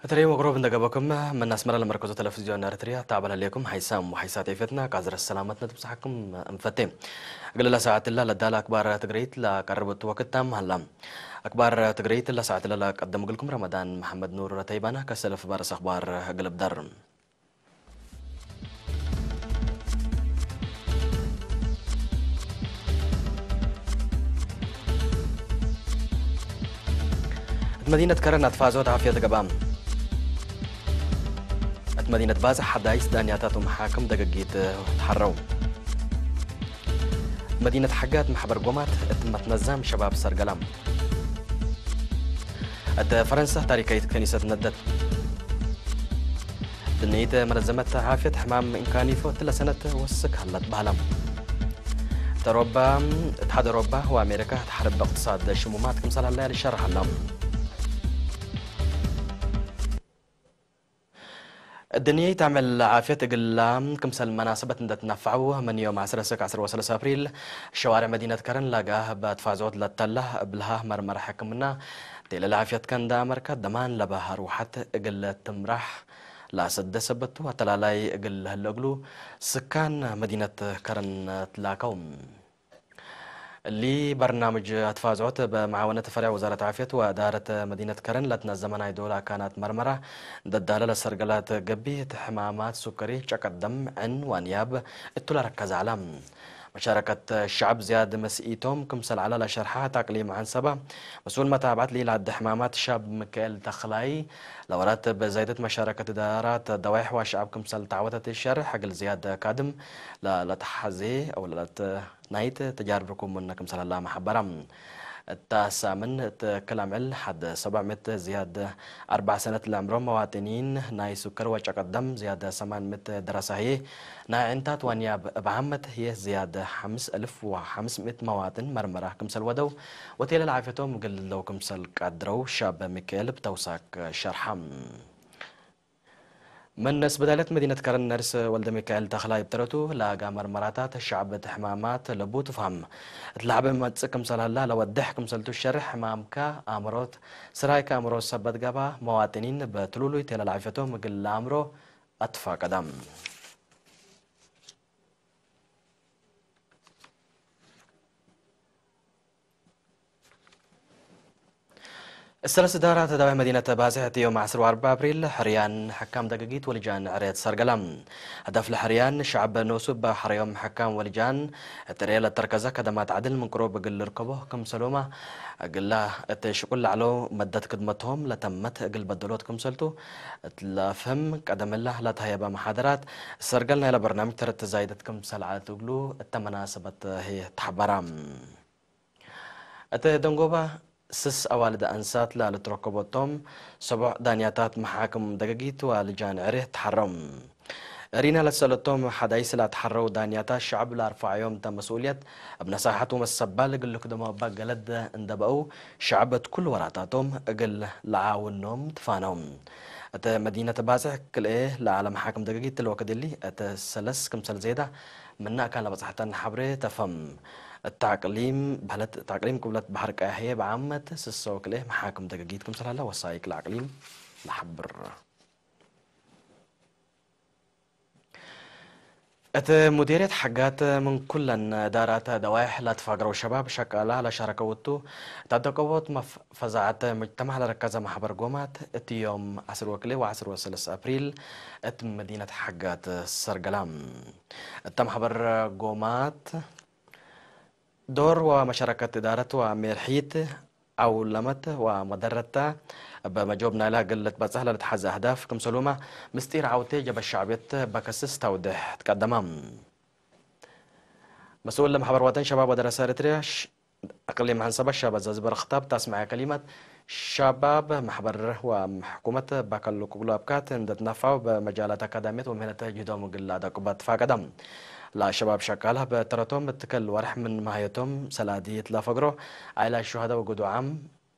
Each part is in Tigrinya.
እትሬ መቅረብ እንደገበኩም መናስመራ ለመርከዞ ቴሌቪዝዮን ኤርትርያ ታበለሌኩም ሃይሳም ወሃይሳት ኤፌትና ካዝረ ሰላመት ነትብጽሓኩም እንፈቴ። እግልላ ሰዓት ላ ለዳላ ኣክባር ትግረይት ላቀረበቱ ወቅት ታም ሃላ። ኣክባር ትግረይት ላ ሰዓት ላ ቀደም ግልኩም ረመዳን መሐመድ ኑር ረተይባና ከሰለፍ ባረስ ኣክባር ግልብደር። እት መዲነት ከረን ኣትፋዞት ዓፍየት ገባ። እት መዲነት ባጽሕ ሓዳይስ ዳንያታት ወመሓክም ደገጊት ተሓረው። መዲነት ሓጋት ማሕበር ጎማት እት መትነዛም ሸባብ ሰርገላም። እት ፈረንሳ ታሪካይት ከኒሰት ነደት። ብንይት መለዘመት ዓፍየት ሕማም እንካኒፎ ትለሰነት ወስክ ሃላት ባህላም። ተሮባ እት ሓደ ሮባ ወኣሜሪካ እት ሓርብ እቅትሳድ ሽሙማት ክምሰል ሃላ ልሸርሕ ሃላ። እድንየይ ታመል ዓፍየት እግላ ክምሰል መናሰበት እንደትነፋዕው መን ዮም ዓስረ ሰክ ዓስረ ወሰለስተ ኣፕሪል ሸዋርዕ መዲነት ከረን ላጋ በትፋዞት ለተላ እብልሃ መርመራ ሕክምና ቴለ ለዓፍየት ከንዳ ኣመርካ ደማን ለባህ ኣርውሓት እግል ትምራሕ ላሰደ ሰበቱ ኣተላላይ እግል ለህለ እግሉ ስካን መዲነት ከረን ትላከው። እሊ በርናምጅ ኣትፋዝዖት በመዓወነት ፈሪያ ወዛረት ዓፍየት ወእዳረት መዲነት ከረን ለትነዘመ ናይ ዶላ ካናት መርመራ ደዳለ ለሰርገላት ገቢ እት ሕማማት ሱከሪ ጨቀደም ዕን ዋንያብ እቱ ለረከዝ ዓላ። መሻረከት ሸዕብ ዝያድ መስኢቶም ክምሰል ዓላ ለሸርሓ ታቅሊም ዓንሰባ መስኡል መታብዓት ሊላ ዓዲ ሕማማት ሻብ ሚካኤል ተኽላይ ለወራት ብዛይደት መሻረከት እዳራት ደዋይሕ ዋሸዓብ ክምሰል ተዓወተት ሸርሕ ሕግል ዝያድ ካድም ለለተሓዜ ኣውለለት ናይት ተጃርብኩም ምን ክምሰል ላ መሓበራ። እታ ሳምን እት ክላምዕል ሓደ ሰብዓ ምት ዝያድ ኣርባዕ ሰነት ለዕምሮ መዋጥኒን ናይ ሱከር ወጨ ቀደም ዝያድ ሰማን ምት ደረሳሄ ናይ ዕንታት ዋንያ ብዓመት ህየ ዝያድ ሓምስ እልፍ ወሓምስ ምት መዋጥን መርመራ ክምሰል ወደው ወቴለ ለዓፌቶም ግልለው ክምሰል ቀድረው ሻብ ሚካኤል ብተውሳክ ሸርሓ። መነስ ብዳለት መዲነት ከረን ነርስ ወልደ ሚካኤል ተኽላይ ብተረቱ ለኣጋ መርመራታት ሻዕብ እቲ ሕማማት ለቡ ትፋም። እቲ ላዕበ መጽእ ክምሰል ሃላ ለወድሕ ክምሰልቱ ሸርሕ ሕማምካ ኣእምሮት ስራይካ ኣእምሮ ሰበት ገባ መዋጥኒን በትሉሉይ ቴለል ዓፈቶም እግል ለኣእምሮ ኣትፋቀዳም። ሰለስተ ዳራ ተዳዋይ መዲነት ባጽሕ እቲ ዮም ዓሰርተ ኣርባዕ ኣፕሪል ሕርያን ሕካም ደገጊት ወልጃን ዕርየት ሰርገላ። ህዳፍ ለሕርያን ሸዕብ ኖሱ በሕርዮም ሕካም ወልጃን እትርየ ለተርከዘ ከደማት ዓድል ምንቅሮ ብግል ልርከቦ ክምሰሎማ እግላ እቲ ሽቁል ላዕሎ መደት ክድመቶም ለተመት እግል በደሎት ክምሰልቱ እትለፍህም ቀደምላ ለተሃየበ መሓደራት ሰርገል ናይለ በርናምጅ ተረት ተዛይደት ክምሰል ዓለት እግሉ እተመናሰበት ህየ ተሓበራ። እተ ደንጎባ ስስ ኣዋልድ ኣንሳት ላልትረከቦቶም ሰቡዕ ዳንያታት መሓክም ደገጊት ዋልጃን ዕሬ ተሓረም። ሪና ለሰለቶም ሓዳይስ ላተሓረው ዳንያታት ሸዕብ ላርፋዓዮም እተ መስኡልየት እብ ነሳሓት ወመሰባል እግል ልክደሞ እባ ገለድ እንደበኡ ሸዕብ እት ኩሉ ወራታቶም እግል ለዓውኖም ትፋነው። እተ መዲነት ባጽሕ ክልኤ ለዓለ መሓክም ደገጊት ትልወ ክድሊ እተ ሰለስ ክምሰል ዜዳ ምናእካ ለበጽሕተን ሓብሬ ተፈም። እታ ኣቅሊም በህለት እታ ኣቅሊም ቅብለት ባሕር ቀያሕየ ብዓመት ስሰው ክልኤ መሓክም ደገጊት ክምሰላላ ወሳይክ ለኣቅሊም ለሓብር። እቲ ሙዲርየት ሓጋት ምን ኩለን ዳራት ደዋይሕ ላትፋግረው ሸባብ ሸቃላ ለሻረከውቱ እታ ደቀቦት መፍ-፣ ፈዛዓት ሙጅተማዕ ለረከዘ ማሕበር ጎማት እቲ ዮም ዓስር ወክልኤ ወዓስር ወሰለስ ኣፕሪል እት መዲነት ሓጋት ሰርገላ። እታ ማሕበር ጎማት ዶር ወመሸረከት እዳረት ወሜርሒት ዓውለመት ወመደረታ በመጆብ ናይላ ግልት በጻህ ለልትሓዘ ኣህዳፍ ክምሰሉማ ምስጢር ዓውቴ ጀበ ሻዕብየት በከስስ ታውድሕ ትቀደማ። መስኡል ለማሕበር ወጠን ሸባብ ወደረሰ ኤርትርያ ሽ-፣ እቅሊም ሐንሰበ ሸበ ዘዝበር ክታብ ታስማዐ ከሊመት ሸባብ ማሕበር ወሕኩመት በከሉ ክብሉ ኣብካት እንደትነፋው በመጃላት ኣካዳሚየት ወምህነት ጅህዶም ግላ ደቁበት ተፋቀደም። ለሸባብ ሸቃላ በተረቶም እትከል ወርሕ ምን ማህየቶም ሰላዲ እትለፈግሮ ኣይላ ሸሃዳ ወጉዱዓም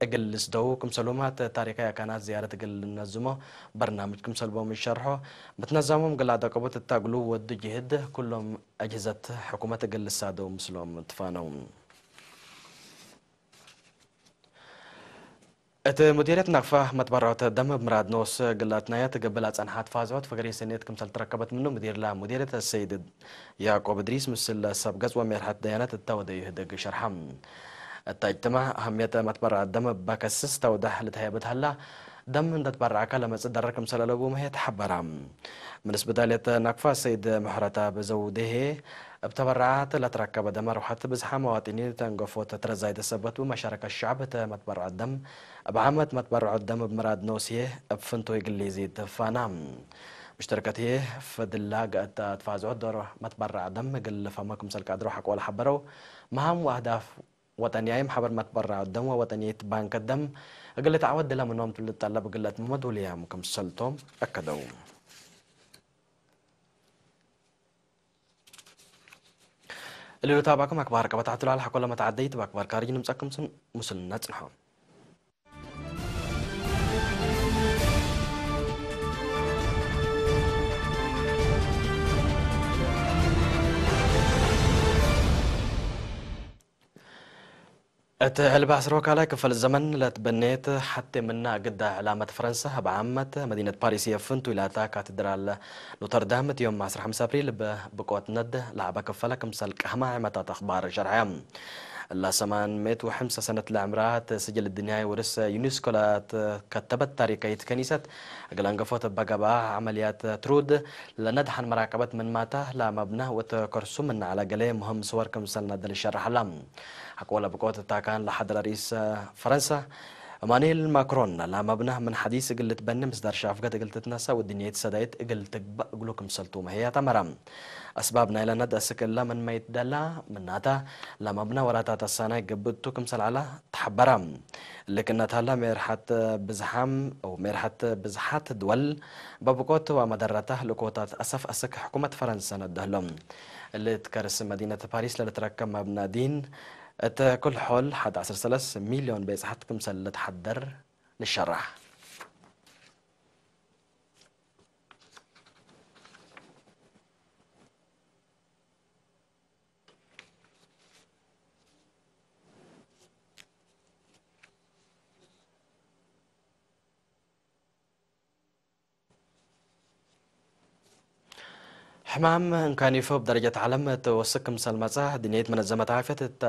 እግል ልስደው ክምሰሉማት ታሪካይ ኣካናት ዝያረት እግል ነዝሞ በርናምጅ ክምሰልቦም ይሸርሖ። ምትነዛሞም ግላ ደቀቦት እታግሉ ወዱ ጅህድ ኩሎም ኣጅህዘት ሕኩመት እግል ልሳደው ምስሎም ትፋነው። እቲ ሙዲርየት ናቕፋ መትበራዖት ደም ብምራድ ኖስ ግላት ናያ ትገብላ ጸንሓት ፋዝዖት ፍቅሪ ስኔት ክምሰል ተረከበት ምኑ ሙዲርላ ሙዲርየት ሰይድ ያዕቆብ እድሪስ ምስል ሰብ ገጽ ወሜርሐት ደያነት እተወደዩ ህደግ ሸርሓም። እታ እጅትማዕ ኣህምየት መትበራዖት ደም በከስስ ተውዳሕ ልትሃየበት ሃላ ደም እንደትበራዕካ ለመጽእ ደረር ክምሰል ኣለቡ መሄ ተሓበራ። ምንስ ብዳልየት ናቅፋ ሰይድ ምሕረታ ብዘውዴሄ እብ ተበራዓት ለትረከበ ደም ኣርባዕተ ብዝሓ መዋጢኒን ተንገፎት ተረዛይ ተሰበት ብመሻረከ ሸዕብ እተ መትበራዓት ደም እብ ዓመት መትበራዓት ደም እብ ምራድ ነውስየ እብ ፍንቶይ ግሌዚ ትፋና። ምሽተርከትየ ፈድላ ገእታ ትፋዝዖ ዶር መትበራዕ ደም እግል ፈሞ ክምሰል ቃድሮ ሓቆል ሓበረው መሃም ወኣህዳፍ ወጠንያይ ማሕበር መትበራዕ ደም ወወጠንየት ባንክ ደም እግል ተዓወት ድላ ምኖም ትልጠለብ ግለት መመድውልያም ክምሰልቶም ኣከደው። እልሉ ታባኩም ኣክባር ቀበታት ትላል ሓኮሎ መተዓደይት ባክባር ካርጅ ንምጻኩም ስን ሙስልና ጽንሖ። እቲ ዕልባ ዓስሮ ካልኣይ ክፈል ዘመን ለትበኔት ሓቴ ምና ግዳ ዕላመት ፈረንሳ ኣብ ዓመት መዲነት ፓሪስ የፍንቱ ኢላታ ካቴድራል ኖተርዳም እቲ ዮም ዓሰርተ ሓሙሽተ ኣፕሪል ብብቆት ነድ ለዓባ ክፈላ ክምሰል ቃህማ ዕመታት ኣኽባር ሸርሐ። እላ ሰማንሜት ወሐምሳ ሰነት ለዕምራ እቲ ስጅል ድንያይ ውርስ ዩኒስኮ ላት ከተበት ታሪካይት ከኒሰት እግል ኣንገፎት በገባ ዓመልያት ትሩድ ለነድሓን መራቀበት ምን ማታ ላመብና ወተከርሱ ምን ዓላ ገለ ሙህም ስወር ክምሰል ነደል ሸርሐላ። ሓቆለ ብቆት ታካን ለሓደረ ርኢስ ፈረንሳ እማኑኤል ማክሮን ላመብና ምን ሓዲስ እግል ልትበኒ ምስዳር ሻፍገት እግል ትትነሳ ውድንየት ሰዳይት እግል ትግባእ እግሉ ክምሰልቱ መህያ ተመራ። ኣስባብ ናይላ ነድ ኣስክላ ምን መይት ደላ ምናታ ላመብና ወራታት ኣሳናይ ግብቱ ክምሰል ዓላ ተሓበራ። ልክነታላ ሜርሓት ብዝሓም፣ ሜርሓት ብዝሓት ድወል በብቆት ወመደረታ ልእኮታት ኣሰፍ ኣሰክ ሕኩመት ፈረንሰ ነደህሎም። እልት ከርስ መዲነት ፓሪስ ለልትረከብ መብና ዲን እተ ኩል ሖል ሓደ ዓሰርተ ሰለስተ ሚልዮን ቤጽሓት ክምሰል ልትሓደር ንሸራሕ። ሕማም እንካኒፎ ብደረጃት ዓለም ተወስክ ክምሰል መጻ ድንየት መነዘመት ዓፍየት እታ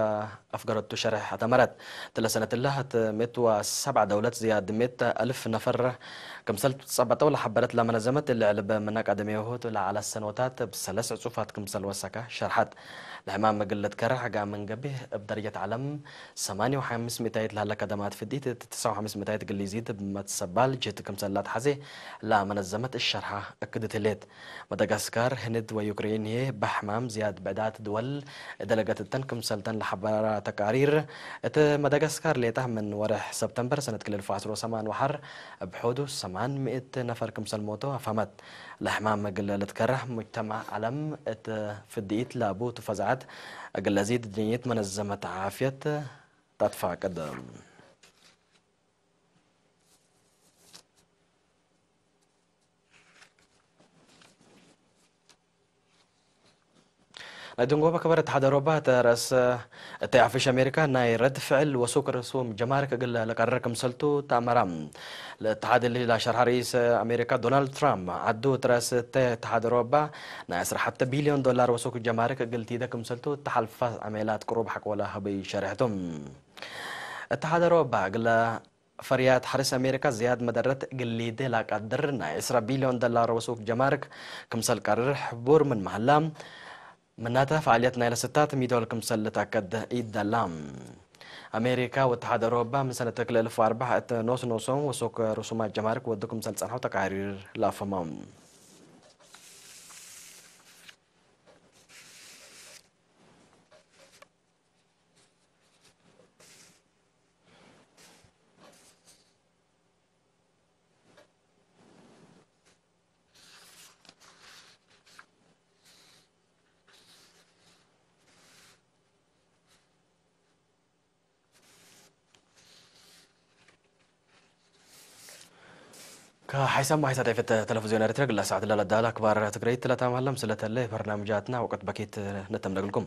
ኣፍገረቱ ሸርሕ ኣተመረት። ትለሰነትላ እት ሜት ወሰብዓ ደውለት ዝያድ ሜት ኣልፍ ነፈር ክምሰል ትጸበጠው ለሓበረት ለመነዘመት ልዕል በምና ቀደም የሆት ለዓላ ሰኖታት ብሰለስ ዕጹፋት ክምሰል ወሰካ ሸርሓት። ለሕማም መግለጥ ከራ ሕጋ መንገቢ እብ ደረጃት ዓለም ሰማንያ ወሓምስ ሚእታይት ለሃለ ከደማት ፍዲት እት ትስዓ ወሓምስ ሚእታይት ግሊዚት ብመትሰባል ጅህት ክምሰል ላትሓዜ ለመነዘመት እሸርሓ እክድትሌት። መዳጋስካር፣ ህንድ ወዩክሬን እየ በሕማም ዝያድ ብዕዳት ድወል እደለገትተን ክምሰልተን ለሓበራ ተቃሪር። እት መዳጋስካር ሌጣ ምን ወርሕ ሰብተምበር ሰነት ክልል ፋስሮ ሰማን ወሓር ብሖዱ ሰማን ሚእት ነፈር ክምሰል ሞቶ ኣፋመት። ለሕማም እግል ልትከረህ ሙጅተማዕ ዓለም እት ፍድኢት ላቡ ትፈዛዓት እግል ለዚድ ድንየት መነዘመት ዓፍየት ተትፋቅድ። ናይ ድንጎባ ከበረ ተሓደሮባ ተረስ እተይ ኣፍሽ ኣሜሪካ ናይ ረድ ፍዕል ወሱክ ርሱም ጀማርክ እግል ለቀረር ክምሰልቱ ተኣመራ። ለተሓደ ሌላ ሸርሓ ርኢስ ኣሜሪካ ዶናልድ ትራምፕ ዓዱ ትረስ እተ ተሓደሮባ ናይ ዓሰርተ ሓሙሽተ ቢልዮን ዶላር ወሱክ ጀማርክ እግል ቲደ ክምሰልቱ ተሓልፋ ኣሜላት ቅሩብ ሓቆላ ህበይ ሸርሕቱ። እተሓደሮባ እግለ ፈርያት ሓርስ ኣሜሪካ ዝያድ መደረት ግሊድ ላቃድር ናይ ዕስራ ቢልዮን ዶላር ወሱክ ጀማርክ ክምሰል ቀርር ሕቡር ምን መሃላ ምናተ ፈዓልየት ናይ ለስታት ሚዶል ክምሰል ልታከድ ይደላ። ኣሜሪካ ወተሓደር ወባ ምን ሰነተ ክልተ ኣልፍ ወኣርባዕ እተ ኖስ ኖሶም ወሱክ ርሱማት ጀማርክ ወዱ ክምሰል ጸንሖ ተቃሪር ላፈሞም። ከሓይሳም ሓይሳ ዳይፈት ቴሌቪዝዮን ኤርትራ ግላ ሰዓት ላላ ዳላ ክባር ትግራይ ትለታ ማለም ስለተለ በርናምጃትና ወቀት በኬት ነተምደግልኩም።